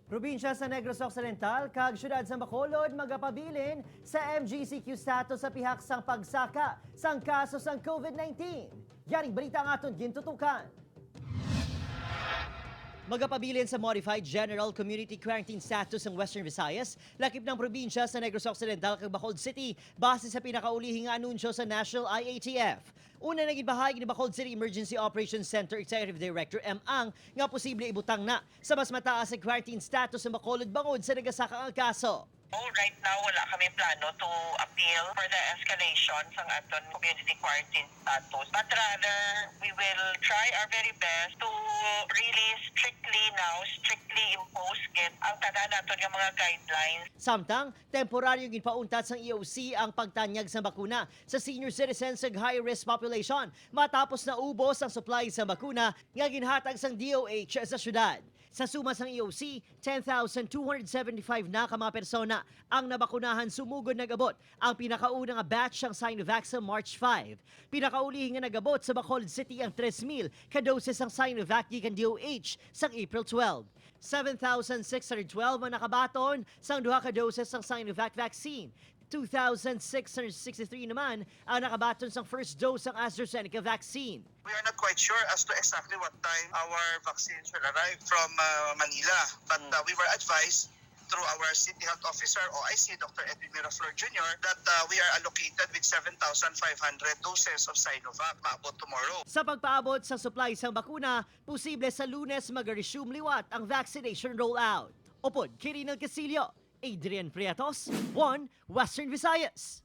Probinsya sa Negros Occidental kag syudad sa Bacolod magapabilin sa MGCQ status sa pihak sang pagsaka sang kaso sang COVID-19. Yaring balita ang aton gintutukan. Magapabilin sa Modified General Community Quarantine Status ang Western Visayas, lakip ng probinsya sa Negros Occidental kag Bacolod City, base sa pinakaulihing anunsyo sa National IATF. Una, naging bahagi ni Bacolod City Emergency Operations Center Executive Director M. Ang nga posible ibutang na sa mas mataas sa quarantine status sa Bacolod bangod sa nagasaka ang kaso. Oh, right now, wala kami plano to appeal for the escalation sa aton community quarantine status. But rather, we will try our very best to really strictly now, strictly impose gid ang tanan naton nga mga guidelines. Samtang, temporaryong ginpauntat sang EOC ang pagtanyag sa bakuna sa senior citizens ug high-risk population matapos na ubos ang supply sa bakuna nga ginhatag sang DOH sa syudad. Sa suma sang EOC, 10,275 na ka mga persona ang nabakunahan sumugod nagabot ang pinakauna nga batch sang Sinovac sa March 5. Pinakaulihin nga nagabot sa Bacolod City ang 3,000 ka doses sang Sinovac gikan DOH sang April 12. 7,612 ang nakabaton sang duha ka doses sang Sinovac vaccine. 2,663 naman ang nakabaton sang first dose sang AstraZeneca vaccine. We are not quite sure as to exactly what time our vaccines will arrive from Manila. But we were advised through our City Health Officer, OIC, Dr. Edwin Miraflor Jr., that we are allocated with 7,500 doses of Sinovac maabot tomorrow. Sa pagpaabot sa supply sang bakuna, posible sa Lunes mag-resume liwat ang vaccination rollout. Upod, Kirinal Casillo, Adrian Prietos, 1 Western Visayas.